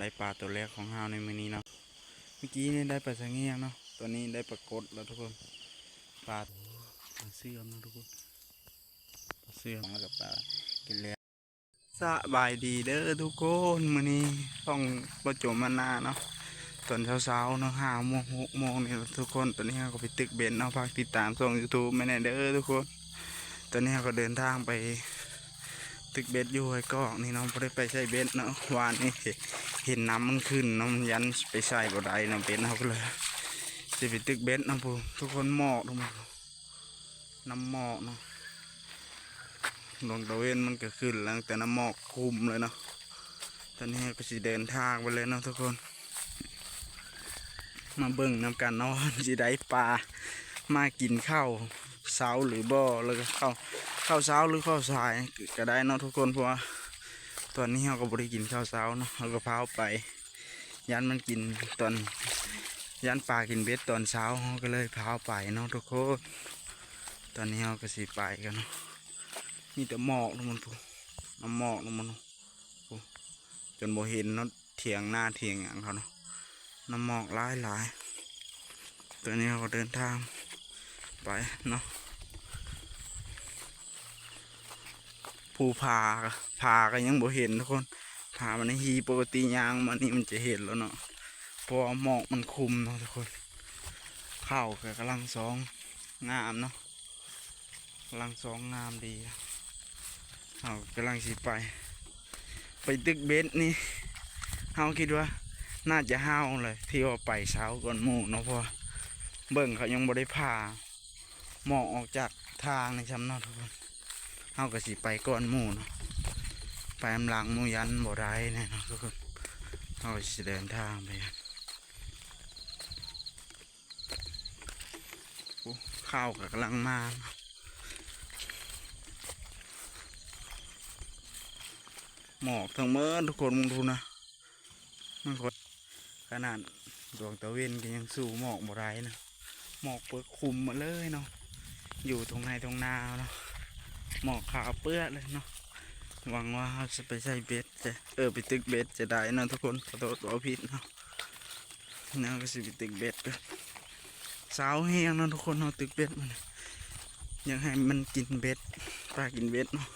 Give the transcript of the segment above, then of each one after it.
ໄດ້ປາໂຕແລກຂອງເຮົາໃນມື້ນີ້ເນາະ. ເມື່ອກີ້ນີ້ໄດ້ປາສະງຽງເນາະ, ຕອນນີ້ໄດ້ປາກົດແລ້ວທຸກຄົນ. ປາ ປາເຊື່ອມເນາະທຸກຄົນ, ປາເຊື່ອມ ແລ້ວກໍປາກິນແລ້ວ. ສະບາຍດີເດີທຸກຄົນ, ມື້ນີ້ຊ່ອງບໍ່ຈົມມານາເນາະ. ຕອນເຊົ້າໆເນາະ, ຫ້າໂມງ ຫົກໂມງນີ້ທຸກຄົນ. ຕອນນີ້ເຮົາກໍໄປຕຶກເບັດເນາະ, ຝາກຕິດຕາມຊ່ອງ YouTube ແມ່ແດ່ເດີທຸກຄົນ. ຕອນນີ້ເຮົາກໍເດີນທາງໄປຕຶກເບັດຢູ່ຫ້ວຍກອກນີ້ເນາະ, ບໍ່ໄດ້ໄປໃສ່ເບັດເນາະ. ວານນີ້ເຫັນນ້ຳມັນຂຶ້ນເນາະ, ມັນຢ້ານໄປໃສ່ບໍ່ໄດ້ເນາະເບັດເຮົາ, ກໍເລີຍຊິໄປຕຶກເບັດເນາະ. ຜູ້ ທຸກຄົນ ໝອກ ທຸກຄົນ, ນ້ຳໝອກເນາະ. ດວງຕາເວັນມັນກໍຂຶ້ນແລ້ວ, ຕັ້ງແຕ່ນ້ຳໝອກຄຸມເລີຍເນາະ. ຕອນນີ້ເຮົາກໍຊິເດີນທາງໄປເລີຍເນາະທຸກຄົນ, ມາເບິ່ງນຳກັນເນາະ ວ່າຊິໄດ້ປາມາກິນເຂົ້າເຊົ້າຫຼືບໍ່, ແລ້ວກໍເຂົ້າ ເຂົ້າເຊົ້າຫຼືເຂົ້າສາຍກໍໄດ້ເນາະທຸກຄົນ. ເພາະວ່າຕອນນີ້ເຮົາກໍບໍ່ໄດ້ກິນເຂົ້າເຊົ້າເນາະ, ເຮົາກໍພາວໄປ ຢ້ານມັນກິນຕອນ ຢ້ານປາກິນເບັດຕອນເຊົ້າ, ເຮົາກໍເລີຍພາວໄປເນາະທຸກຄົນ. ຕອນນີ້ເຮົາກໍຊິໄປກັນເນາະ, ມີແຕ່ໝອກລະມັນ ຜູ້ ນ້ຳໝອກລະມັນ ຜູ້ ຈົນບໍ່ເຫັນເນາະ ຖຽງນາຖຽງຫຍັງເຂົາເນາະ, ນ້ຳໝອກຫຼາຍໆ. ຕອນນີ້ເຮົາກໍເດີນທາງໄປເນາະ. ຜູ້ຜາ ຜາກໍຍັງບໍ່ເຫັນທຸກຄົນ, ຜາມັນໃນຮີ ປົກກະຕິຍ່າງມານີ້ມັນຈະເຫັນແລ້ວເນາະ, ເພາະວ່າໝອກມັນຄຸມເນາະທຸກຄົນ. ເຂົ້າກໍກຳລັງຊອງງາມເນາະ, ກຳລັງຊອງງາມດີ. ເຮົາກຳລັງຊິໄປ ໄປຕຶກເບັດນີ້, ເຮົາຄິດວ່າໜ້າຈະເຮົາແຫຼະ ທີ່ວ່າໄປເຊົ້າກ່ອນໝູ່ເນາະ, ເພາະວ່າເບິ່ງເຂົາຍັງບໍ່ໄດ້ຜ່າໝອກອອກຈາກທາງນີ້ຊ້ຳເນາະທຸກຄົນ. ເຮົາກໍຊິໄປກ່ອນໝູ່ເນາະ, ໄປນຳຫຼັງໝູ່ຢ້ານບໍ່ໄດ້ແນ່ເນາະທຸກຄົນ. ເຮົາກໍຊິເດີນທາງໄປ. ໂອ້ ຂ່າວກໍກຳລັງມາ, ໝອກທັງໝົດທຸກຄົນ, ເບິ່ງດູນະ. ມັນກໍຂະໜາດດວງຕາເວັນກໍຍັງສູ້ໝອກບໍ່ໄດ້ນະ, ໝອກປົກຄຸມໝົດເລີຍເນາະ. ຢູ່ທົ່ງໄຮ່ທົ່ງນາເນາະ, ໝອກຂາວເປື້ອເລີຍເນາະ. ຫວັງວ່າເຮົາຈະໄປໃສ່ເບັດ ຈະ ເອີ ໄປຕຶກເບັດຈະໄດ້ເນາະທຸກຄົນ, ຂໍໂທດເວົ້າຜິດເນາະ. ແນວກໍຊິໄປຕຶກເບັດກັນ, ເຊົ້າແຮງເນາະທຸກຄົນເນາະ. ຕຶກເບັດມັນ ຢາກໃຫ້ມັນກິນເບັດ ປາກິນເບັດເນາະ.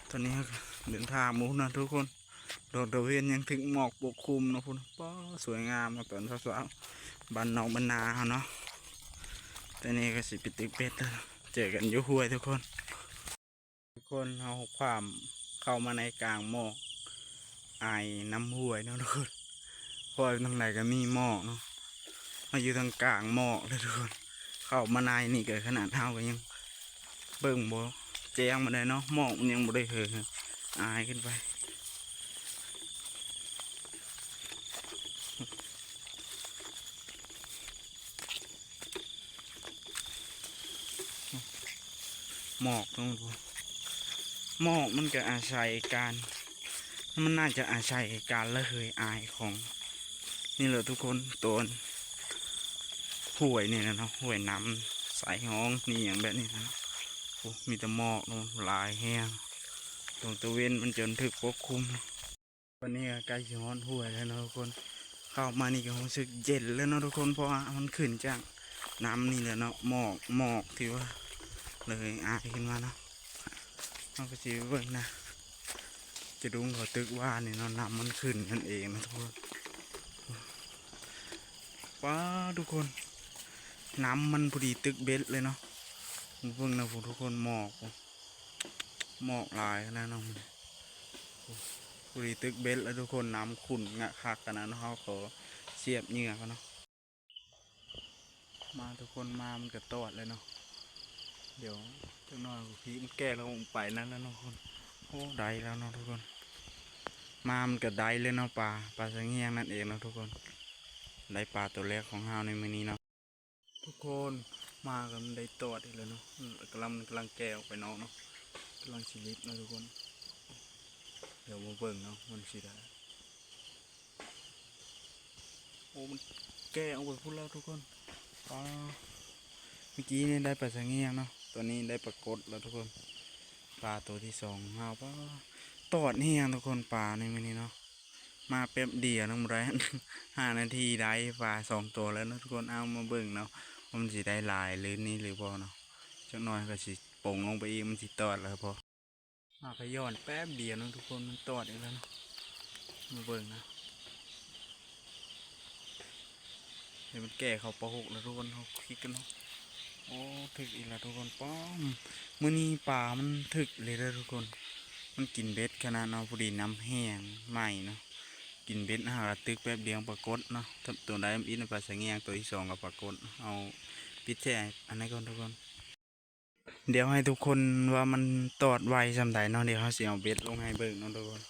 ຕອນນີ້ເຮົາກໍເດີນທາງໝູ່ນະທຸກຄົນ, ດອກຕາເວັນຍັງຖືກໝອກປົກຄຸມເນາະພຸ້ນ. ປ້າ ສວຍງາມເນາະ ຕອນເຊົ້າໆ ບ້ານນອກບ້ານນາເຮົາເນາະ. ຕອນນີ້ກໍຊິໄປຕຶກເບັດແລ້ວ, ເຈີກັນຢູ່ຫ້ວຍທຸກຄົນ. ທຸກຄົນ ເຮົາຄວ້າມເຂົ້າມາໃນກາງໝອກ ອາຍນ້ຳຫ້ວຍເນາະທຸກຄົນ, ເພາະວ່າທາງໃດກໍມີໝອກເນາະ. ເຮົາຢູ່ທາງກາງໝອກເລີຍທຸກຄົນ, ເຂົ້າມາໃນນີ້ກໍຂະໜາດເຮົາກໍຍັງເບິ່ງບໍ່ແຈ້ງປານໃດເນາະ, ໝອກມັນຍັງບໍ່ໄດ້ເຫີອາຍຂຶ້ນໄປ. ໝອກເນາະ, ໝອກມັນກໍອາໄສການ ມັນໜ້າຈະອາໄສການລະເຫີຍອາຍຂອງ ນີ້ແຫຼະທຸກຄົນ, ໂຕນຫ້ວຍນີ້ແຫຼະເນາະ, ຫ້ວຍນ້ຳໃສຫ້ອງນີ້ຫຍັງແບບນີ້ນະ. ໂອ້ ມີແຕ່ໝອກເນາະ, ຫຼາຍແຮງ. ດວງຕາເວັນມັນຈົນຖືກປົກຄຸມ. ຕອນນີ້ກໍໃກ້ຊິຮອດຫ້ວຍແລ້ວເນາະທຸກຄົນ, ເຂົ້າມານີ້ກໍຮູ້ສຶກເຢັນແລ້ວເນາະທຸກຄົນ, ເພາະວ່າມັນຂຶ້ນຈາກນ້ຳນີ້ແຫຼະເນາະ, ໝອກ ໝອກທີ່ວ່າລະເຫີຍອາຍຂຶ້ນມາເນາະ. ເຮົາກໍຊິໄປເບິ່ງນະ ຈະດຸງເຂົາຕຶກວ່ານີ້ເນາະ, ນ້ຳມັນຂຶ້ນນັ້ນເອງນະທຸກຄົນ. ປ້າ ທຸກຄົນ, ນ້ຳມັນພໍດີຕຶກເບັດເລີຍເນາະ. ເບິ່ງນະ ຜູ້ ທຸກຄົນ, ໝອກ ໝອກຫຼາຍຂະໜາດນັ້ນ. ໂອ້ ພໍດີຕຶກເບັດແລ້ວທຸກຄົນ, ນ້ຳຂຸ້ນງະຄັກຂະໜາດ. ເຮົາຂໍສຽບເຫຍື່ອກ່ອນເນາະ. ມາທຸກຄົນ, ມາມັນກະຕອດແລ້ວເນາະ. ດຽວຈັກໜ້ອຍ ພີ້ມັນແກ່ແລ້ວ ໄປນັ້ນແລ້ວເນາະທຸກຄົນ. ໂອ້ ໄດ້ແລ້ວເນາະທຸກຄົນ, ມາມັນກະໄດ້ເລີຍເນາະ, ປາ ປາສະງຽງນັ້ນເອງເນາະທຸກຄົນ. ໄດ້ປາໂຕແລກຂອງເຮົາໃນມື້ນີ້ເນາະ. ທຸກຄົນ, ມາກໍໄດ້ຕອດອີກແລ້ວເນາະ, ກຳລັງ ກຳລັງແກ່ອອກໄປນອກເນາະ, ກຳລັງຊິລິດເນາະທຸກຄົນ. ດຽວມາເບິ່ງເນາະ, ມັນຊິໄດ້ ໂອ້ ມັນແກ່ອອກໄປພຸ້ນແລ້ວທຸກຄົນ. ປ້າ ເມື່ອກີ້ນີ້ໄດ້ປາສະງຽງເນາະ, ຕອນນີ້ໄດ້ປາກົດແລ້ວທຸກຄົນ, ປາໂຕທີສອງຂອງເຮົາ. ປ້າ ຕອດແຮງທຸກຄົນ, ປາໃນມື້ນີ້ເນາະ. ມາແປັບດຽວໜຶ່ງບໍ່ໄດ້ ຫ້ານາທີໄດ້ປາສອງໂຕແລ້ວເນາະທຸກຄົນ. ເອົາມາເບິ່ງເນາະ ວ່າມັນຊິໄດ້ຫຼາຍຫຼືນີ້ຫຼືບໍ່ເນາະ. ຈັກໜ່ອຍກໍຊິປົງລົງໄປອີກ ມັນຊິຕອດແລ້ວບໍ່. ມາຂະຫຍ້ອນແປັບດຽວເນາະທຸກຄົນ ມັນຕອດອີກແລ້ວເນາະ. ມາເບິ່ງນະ ເຫັນມັນແກ່ເຂົ້າປໍຫົກແລ້ວທຸກຄົນ. ເຮົາຄລິກກັນເນາະ. ໂອ້ ຖືກອີກແລ້ວທຸກຄົນ. ປ້ອມ ມື້ນີ້ປາມັນຖືກເລີຍເດີທຸກຄົນ. ມັນກິນເບັດຂະໜາດເນາະ. ພໍດີນ້ຳແຫ້ງໃໝ່ເນາະ ກິນເບັດ ຫາກະຕຶກແປັບດຽວປາກົດເນາະ. ໂຕໃດທຳອິດ ປາສະແງງ ໂຕທີສອງກໍປາກົດ. ເອົາປິດແຊ່ອັນນັ້ນກ່ອນທຸກຄົນ. ດຽວໃຫ້ທຸກຄົນວ່າມັນຕອດໄວສ່ຳໃດເນາະ. ດຽວເຮົາຊິເອົາເບັດລົງໃຫ້ເບິ່ງເນາະທຸກຄົນ.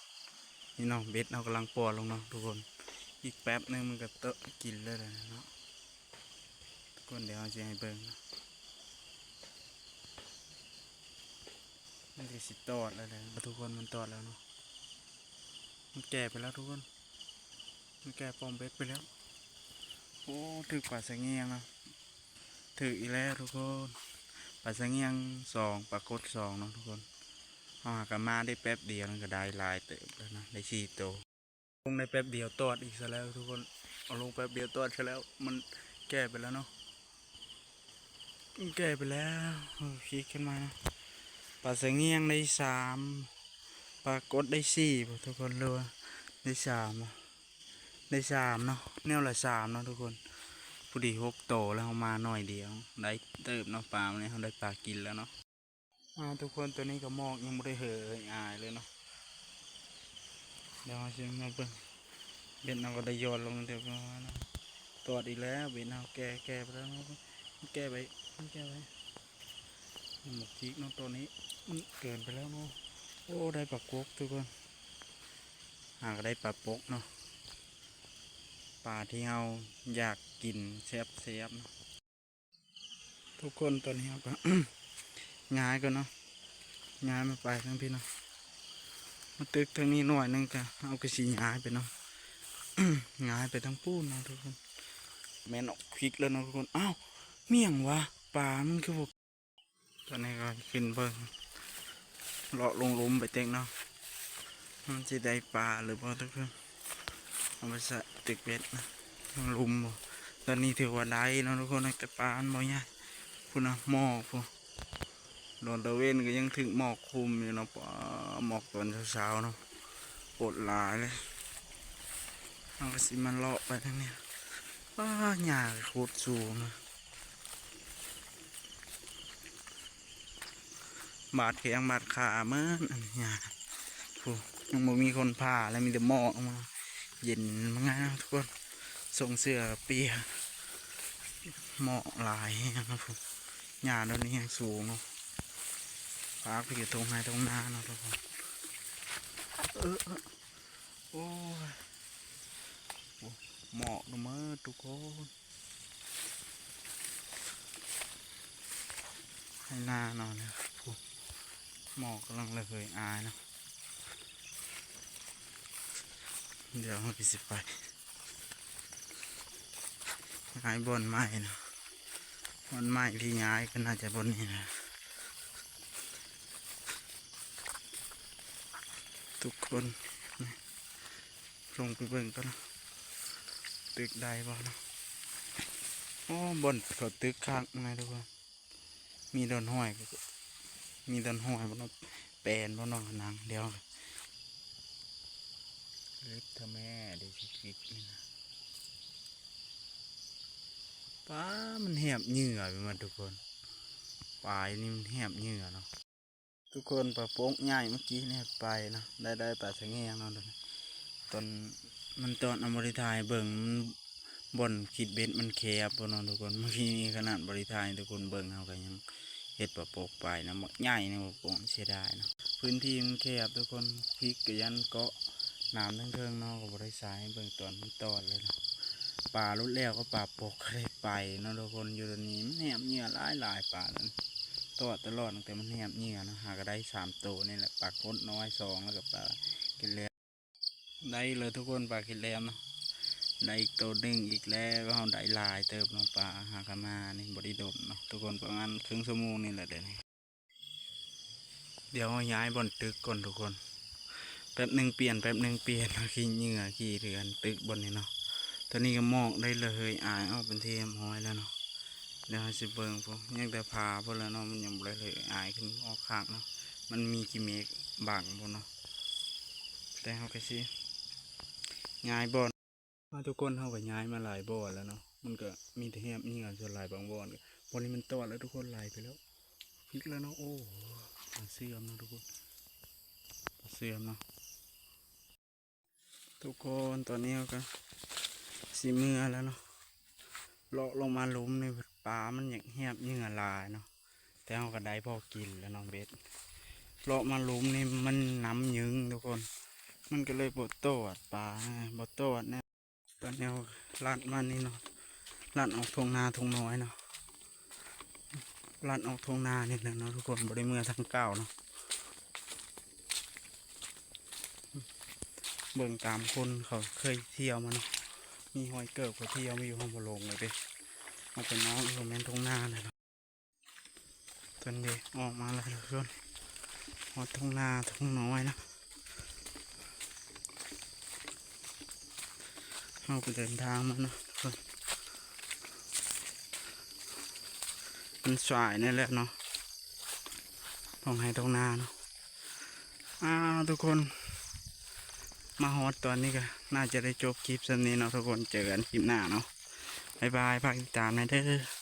ນີ້ເນາະ ເບັດເຮົາກຳລັງປ້ອນລົງເນາະທຸກຄົນ. ອີກແປັບໜຶ່ງມັນກໍເຕີ ກິນເລີຍແຫຼະເນາະທຸກຄົນ. ດຽວເຮົາຊິໃຫ້ເບິ່ງເນາະ ມັນກໍຊິຕອດແລ້ວແຫຼະທຸກຄົນ. ມັນຕອດແລ້ວເນາະ. ມັນແກ່ໄປແລ້ວທຸກຄົນ. ມັນແກ່ປ້ອມເບັດໄປແລ້ວ. ໂອ້ ຖືກປາສະແງງເນາະ. ຖືກອີກແລ້ວທຸກຄົນ. ປາສະແງງສອງ ປາກົດສອງເນາະທຸກຄົນ. ເຮົາຫາກະມາໄດ້ແປັບດຽວ ມັນກໍໄດ້ຫຼາຍເຕີບແລ້ວນະ ໄດ້ສີ່ໂຕ. ລົງໄດ້ແປັບດຽວຕອດອີກຊະແລ້ວທຸກຄົນ. ເອົາລົງແປັບດຽວຕອດຊະແລ້ວ. ມັນແກ່ໄປແລ້ວເນາະ. ແກ່ໄປແລ້ວ. ເອີ ຄລິກຂຶ້ນມາເນາະ. ປາສະແງງໄດ້ສາມ ປາກົດໄດ້ສີ່ບໍທຸກຄົນ ຫຼືວ່າໄດ້ສາມບໍ? ໄດ້ສາມເນາະ. ແນວລະສາມເນາະທຸກຄົນ. ພໍດີຫົກໂຕແລ້ວ ເຮົາມາໜ້ອຍດຽວ ໄດ້ເຕີບເນາະ. ປາມື້ນີ້ເຮົາໄດ້ປາກິນແລ້ວເນາະ. ອ່າ ທຸກຄົນ ຕອນນີ້ກໍໝອກຍັງບໍ່ໄດ້ເຫີອອາຍເລີຍເນາະ. ດຽວເຮົາຊິມາເບິ່ງ ເບັດເຮົາກໍໄດ້ຫຍ່ອນລົງເລີຍເນາະ. ຕອດອີກແລ້ວ ເບັດເຮົາແກ່ ແກ່ໄປແລ້ວເນາະ. ແກ່ໄປ ແກ່ໄປ. ໝາກກິກເນາະ ຕອນນີ້ມັນເກີນໄປແລ້ວເນາະ. ໂອ້ ໄດ້ປາກົກທຸກຄົນ. ຫາກໍໄດ້ປາປົກເນາະ ປາທີ່ເຮົາຢາກກິນແຊບໆເນາະ. ທຸກຄົນ ຕອນນີ້ເຮົາກໍ ຍ້າຍກ່ອນເນາະ ຍ້າຍມາໄປທາງພີ້ເນາະ. ມາຕຶກທາງນີ້ໜ້ອຍໜຶ່ງ ກໍເຮົາກໍຊິຍ້າຍໄປເນາະ ຍ້າຍໄປທາງພຸ້ນເນາະທຸກຄົນ. ແມ່ນອອກຄລິກແລ້ວເນາະທຸກຄົນ. ອ້າວ ມີຫຍັງວະ ປາມັນຄືບໍ່ ຕອນນີ້ກໍຂຶ້ນເບິ່ງ ເລາະລົງລຸ່ມໄປເຕັກເນາະ ມັນຊິໄດ້ປາຫຼືບໍ່ທຸກຄົນ. ເອົາໄປໃສ່ຕຶກເບັດນະ ເທິງລຸ່ມບໍ່. ຕອນນີ້ຖືວ່າໄດ້ເນາະທຸກຄົນ ແຕ່ປາມັນບໍ່ໃຫຍ່. ພຸ້ນນະ ໝອກພຸ້ນ ດອນຕາເວັນກໍຍັງຖືກໝອກຄຸມຢູ່ເນາະ. ປາ ໝອກຕອນເຊົ້າໆເນາະ ໂຄດຫຼາຍເລີຍ. ເຮົາກໍຊິມາເລາະໄປທາງນີ້. ປາ ຫຍ້າໂຄດສູງນະ. ບາດແຂ້ງບາດຂາເໝິດອັນນີ້. ໂອ້ ຍັງບໍ່ມີຄົນຜ່າເລີຍ ມີແຕ່ໝອກອອກມາ. ເຢັນມາງາມທຸກຄົນ ສົ່ງເສື້ອປຽກ ໝອກຫຼາຍແຮງນະ. ຫຍ້າດອນນີ້ແຮງສູງເນາະ. ພາກໄປຢູ່ທົ່ງໄຮ່ທົ່ງນາເນາະທຸກຄົນ. ເອີ ເອີ ໂອ້ຍ ໂອ້ ໝອກເໝິດທຸກຄົນ. ໄຮ່ນາເນາະ ໂອ້ ໝອກກຳລັງລະເຫີຍອາຍເນາະ. ດຽວເຮົາກໍຊິໄປຍ້າຍບ່ອນໃໝ່ເນາະ. ບ່ອນໃໝ່ທີ່ຍ້າຍກໍໜ້າຈະບ່ອນນີ້ນະທຸກຄົນ. ລົງໄປເບິ່ງກ່ອນເນາະ ຕຶກໄດ້ບໍ່ເນາະ. ໂອ້ ບ່ອນເຂົາຕຶກຄັກນະທຸກຄົນ. ມີດອນຫອຍ ມີດອນຫອຍບໍ່ເນາະ ແປນບໍ່ເນາະ ໜັງ. ດຽວ ເລັບທະແມ່ ເດຊິກິກນີ້ນະ. ປາ ມັນແຫບເຫຍື່ອໄປໝົດທຸກຄົນ. ປາຢູ່ນີ້ມັນແຫບເຫຍື່ອເນາະ. ທຸກຄົນ ປາປົກໃຫຍ່ເມື່ອກີ້ນີ້ໄປເນາະ ໄດ້ ໄດ້ປາສະແງງເນາະ. ຕອນ ມັນຕອນເອົາບໍ່ໄດ້ຖ່າຍໃຫ້ເບິ່ງ ມັນ ບ່ອນຄິດເບັດມັນແຄບເນາະທຸກຄົນ. ເມື່ອກີ້ນີ້ຂະໜາດບໍ່ໄດ້ຖ່າຍໃຫ້ທຸກຄົນເບິ່ງ ເຮົາກໍຍັງເຮັດປາປົກໄປນະ ບັກໃຫຍ່ນີ້ ປາປົກ ເສຍດາຍເນາະ. ພື້ນທີ່ມັນແຄບທຸກຄົນ ພິກກໍຢ້ານເກາະນ້ຳເທິງໆເນາະ ກໍບໍ່ໄດ້ສາຍໃຫ້ເບິ່ງຕອນມັນຕອດເລີຍເນາະ. ປາຫຼຸດແລ້ວກໍປາປົກກໍໄດ້ໄປເນາະທຸກຄົນ. ຢູ່ດຽວນີ້ມັນແຫບເຫຍື່ອຫຼາຍໆ ປານັ້ນ ຕອດຕະຫຼອດ ຕັ້ງແຕ່ມັນແຫບເຫຍື່ອເນາະ. ຫາກໍໄດ້ສາມໂຕນີ້ແຫຼະ ປາກົດນ້ອຍສອງ ແລ້ວກໍປາກິນແລ້ວ. ໄດ້ເລີຍທຸກຄົນ ປາກິນແລ້ວເນາະ ໄດ້ອີກໂຕໜຶ່ງອີກແລ້ວ. ເຮົາໄດ້ຫຼາຍເຕີບເນາະ ປາຫາກະມານີ້ບໍ່ໄດ້ດົນເນາະທຸກຄົນ ປະມານເຄິ່ງຊົ່ວໂມງນີ້ແຫຼະເດນີ້. ດຽວເຮົາຍ້າຍບ່ອນຕຶກກ່ອນທຸກຄົນ. ແປັບໜຶ່ງປ່ຽນ ແປັບໜຶ່ງປ່ຽນ ເຮົາຂີ່ເຫຍື່ອ ຂີ່ເຮືອນຕຶກບ່ອນນີ້ເນາະ. ຕອນນີ້ກໍໝອກໄດ້ລະເຫີຍອາຍອອກເປັນທີ່ຮຽບຮ້ອຍແລ້ວເນາະ. ດຽວເຮົາຊິເບິ່ງພຸ້ນ ຍັງແຕ່ຜາພຸ້ນແຫຼະເນາະ ມັນຍັງບໍ່ໄດ້ລະເຫີຍອາຍຂຶ້ນອອກຄາກເນາະ ມັນມີຂີ້ເມກບັງພຸ້ນເນາະ. ແຕ່ເຮົາກໍຊິຍ້າຍບ່ອນ ມາທຸກຄົນ ເຮົາກໍຍ້າຍມາຫຼາຍບ່ອນແລ້ວເນາະ ມັນກໍມີແຕ່ຮຽບເຫຍື່ອ ສ່ວນຫຼາຍບາງບ່ອນກໍ ບ່ອນນີ້ມັນຕອດແລ້ວທຸກຄົນ ໄຫຼໄປແລ້ວ ພິກແລ້ວເນາະ. ໂອ້ ປາເຊື່ອມເນາະທຸກຄົນ ປາເຊື່ອມເນາະ. ທຸກຄົນ ຕອນນີ້ເຮົາກໍຊິເມືອແລ້ວເນາະ. ເລາະລົງມາຫຼຸມນີ້ ປາມັນຢາກຮຽບເຫຍື່ອຫຼາຍເນາະ ແຕ່ເຮົາກໍໄດ້ພໍກິນແລ້ວເນາະເບັດ. ເລາະມາຫຼຸມນີ້ມັນນ້ຳເຫຍື່ອທຸກຄົນ ມັນກໍເລີຍບໍ່ຕອດ ປາບໍ່ຕອດນະ. ຕອນນີ້ເຮົາລັດມານີ້ເນາະ ລັດອອກທົ່ງນາທົ່ງນ້ອຍເນາະ ລັດອອກທົ່ງນານີ້ແຫຼະເນາະທຸກຄົນ ບໍ່ໄດ້ເມືອທາງເກົ່າເນາະ. ເບິ່ງຕາມຄົນເຂົາເຄີຍທ່ຽວມາເນາະ ມີຮອຍເກີບເຂົາທ່ຽວມາຢູ່ ເຮົາບໍ່ລົງເລີຍເດ້ ເຮົາໄປນອກ ເອີ ແມ່ນທົ່ງນາແຫຼະເນາະ. ຕົນເດ ອອກມາແລ້ວທຸກຄົນ ຮອດທົ່ງນາທົ່ງນ້ອຍເນາະ. ເຮົາກໍເດີນທາງມາເນາະທຸກຄົນ ມັນສາຍນີ້ແຫຼະເນາະ ທົ່ງໄຮ່ທົ່ງນາເນາະ. ອ່າ ທຸກຄົນ ມາຮອດຕອນນີ້ກໍໜ້າຈະໄດ້ຈົບຄລິບສ່ຳນີ້ເນາະທຸກຄົນ ເຈີກັນຄລິບໜ້າເນາະ ບາຍບາຍ ຝາກຕິດຕາມແດ່ເດີ.